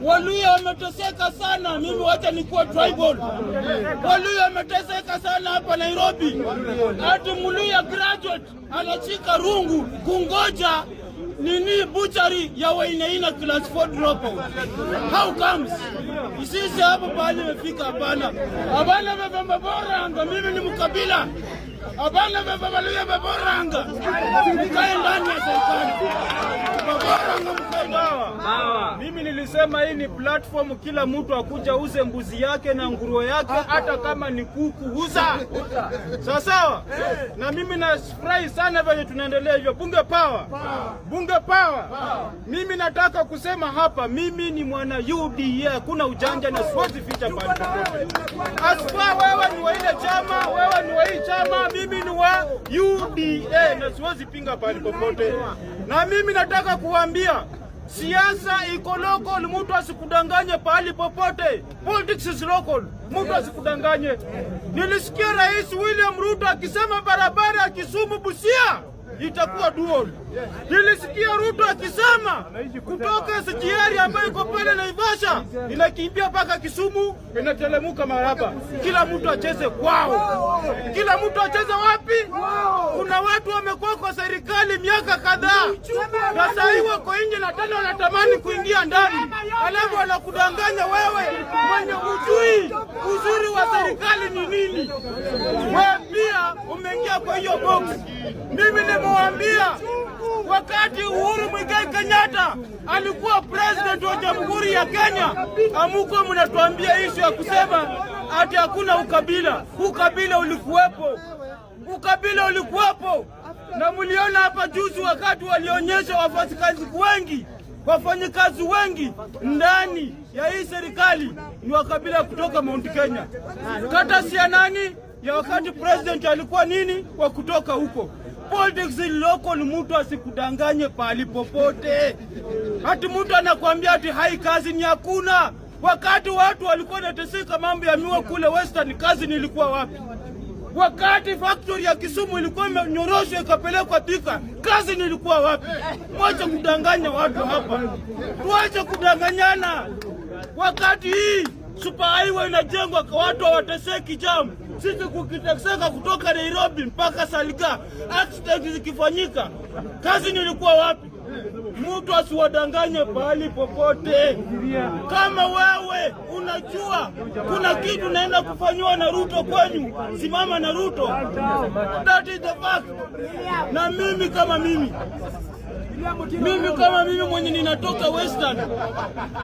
Waluhya wameteseka sana. Mimi wacha nikuwa tribal. Waluhya wameteseka sana hapa Nairobi. Ati Mluhya graduate anashika rungu kungoja nini, butchery ya Wainaina, class 4 dropout. How comes? Sisi hapo pahali imefika, hapana. Hapana, baba boranga, mimi ni mkabila. Hapana, baba Baluhya baboranga. Mkae ndani ya serikali. Baboranga, mkae ndani. Mimi nilisema hii ni platform, kila mtu akuja uze mbuzi yake na nguruwe yake, hata kama ni kuku uza. Sawa sawa. Na mimi nafurahi sana venye tunaendelea hivyo. Bunge power, bunge power. Mimi nataka kusema hapa, mimi ni mwana UDA, hakuna ujanja na siwezi ficha pale popote. Aswa wewe ni wa ile chama, wewe ni wa hii chama, mimi ni wa UDA na siwezi pinga pale popote. Na mimi nataka kuambia, siasa iko local, mtu asikudanganye pahali popote. Politics is local, mtu asikudanganye. Nilisikia Rais William Ruto akisema barabara ya Kisumu Busia itakuwa dual. Nilisikia Ruto akisema kutoka SGR ambayo iko pale Naivasha inakimbia mpaka Kisumu, inatelemuka Maraba. Kila mtu acheze kwao, kila mtu acheze wapi? Kuna watu wamekuwa kwa serikali miaka kadhaa na sasa hivi wako nje na tena wanatamani kuingia ndani, alafu wanakudanganya wewe mwenye hujui uzuri wa serikali ni nini. Wewe pia umeingia kwa hiyo box. Mimi nimewaambia, wakati Uhuru Muigai Kenyatta alikuwa president wa Jamhuri ya Kenya, amuko mnatuambia issue ya kusema ati hakuna ukabila. Ukabila ulikuwepo, ukabila ulikuwepo, na mliona hapa juzi wakati walionyesha wafanyikazi wengi ndani ya hii serikali ni wa kabila kutoka Mount Kenya. Kata si ya nani ya wakati president alikuwa nini wa kutoka huko. Politics is local, mtu asikudanganye pahali popote. Hati mtu anakuambia ati hai kazi ni hakuna. Wakati watu walikuwa wanateseka mambo ya miwa kule Western, kazi nilikuwa wapi? Wakati factory ya Kisumu ilikuwa imenyoroshwa ikapelekwa Thika, kazi nilikuwa wapi? Mwache kudanganya watu hapa, tuache kudanganyana. Wakati hii super highway inajengwa, watu hawateseki jam. Sisi kukiteseka kutoka Nairobi mpaka Salgaa, accident zikifanyika, kazi nilikuwa wapi? Mtu asiwadanganye pahali popote. Kama wewe unajua kuna kitu naenda kufanyiwa na Ruto kwenyu, simama na Ruto. That is the fact. Na mimi kama mimi mwenye ninatoka Western